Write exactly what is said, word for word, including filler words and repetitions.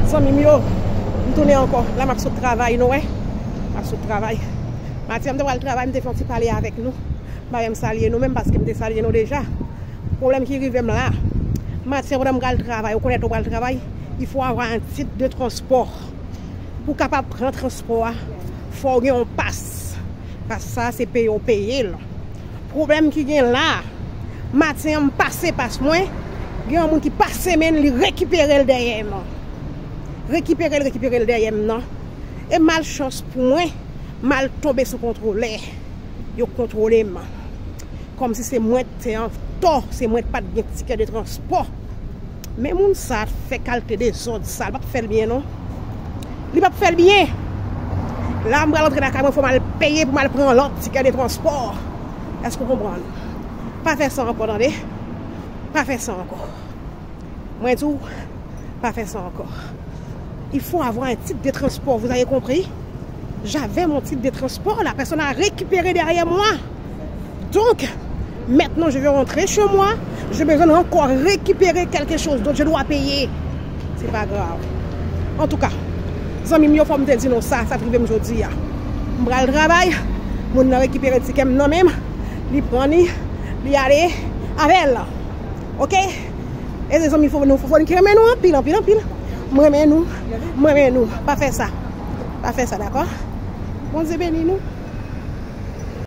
Zanmi m yo, m tounen ankò. La m ap sot travay, nou wè. M ap sot travay. Maten an m te pral travay, m te fè yon ti pale avèk nou. M pa menm salye nou menm paske m te salye nou deja. Pwoblèm ki rive m la, maten an pandan m pral travay, ou konnen lè w pral travay, il faut avoir un titre de transport. Pou w kapab pran transpò a, fò w gen yon pas. Pas sa, se peye w peye l. Pwoblèm ki gen la, maten an m pase pas mwen, gen yon moun ki pase men l, li rekipere l dèyè m. Rekipere l, rekipere l dèyè m nan. E malchans pou mwen, m al tonbe sou kontwolè. Yo kontwole m. Kòmsi se mwen ki te an tò, se mwen ki pa t gen tikè de transpò. Men moun sa fè kalte dezòd sa, li p ap fè l byen non. Li p ap fè l byen. La m pral antre lakay mwen, fò m al peye pou m al pran lòt tikè de transpò. Èske w konprann? Pa fè sa ankò, tande. Pa fè sa ankò. Mwen di w, pa fè sa ankò. Il faut avoir un titre de transport, vous avez compris? J'avais mon titre de transport, la personne a récupéré derrière moi. Donc, maintenant je vais rentrer chez moi, je besoin encore récupérer quelque chose, donc je dois payer. C'est pas grave. En tout cas, zanmi m yo, fò m te di nou sa, sa t rive m jodi a. M pral travay, moun nan rekipere tikè m nan men m, li pran li, li ale avè l. Oke? E zanmi, fò nou, fò nou ki renmen nou anpil, anpil, anpil. M renmen nou, m renmen nou. Pa fè sa. Pa fè sa, dakò? Bondye beni nou.